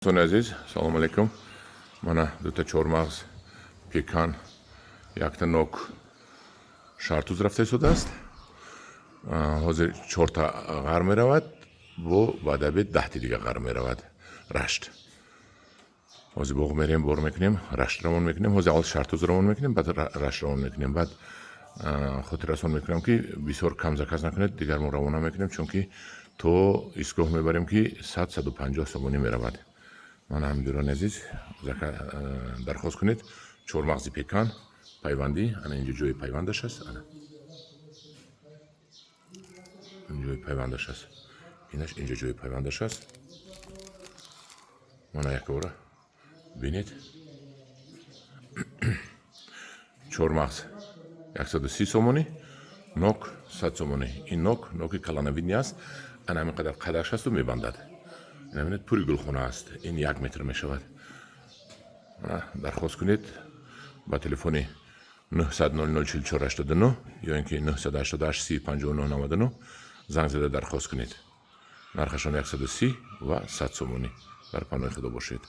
Дӯстони азиз, салому алайкум. Мана дута чормағз пекан, якта нок шартуз рафта истодааст. Ҳозир чорта ғар меравад, бо баъд обед 10-ти дига ғар меравад. Рашт. Ҳозир боғ мерем, бор мекунем, Рашт равон мекунем. Ҳозир аввал шартуз равон мекунем, баъд Рашт равон мекунем. Баъд хотиррасон мекунам, ки бисёр кам заказ накунед, дигар мо равона мекунем, чунки то истгоҳ мебарем, ки 100-150 сомонӣ меравад. Ман ҳамдирони азиз, дархост кунед чормағзи пекан пайвандӣ. Ана инҷо ҷои пайвандаш аст, ана ин ҷои пайвандаш аст, инаш инҷо ҷои пайвандаш аст. Мана якбора бинед: чормағз 130 сомонӣ, нок 100 сомонӣ. Ин нок, ноки калановидный аст. Ана ҳамин қадар қадаш асту мебандад. Бинед, пури гулхона аст, ин 1 метр мешавад. Дархост кунед ба телефони 900 00 44 89 ё ин ки 988 30 59 99 занг зада дархост кунед. Нархашон 130 ва 100 сомонӣ. Дар паноҳи Худо бошед.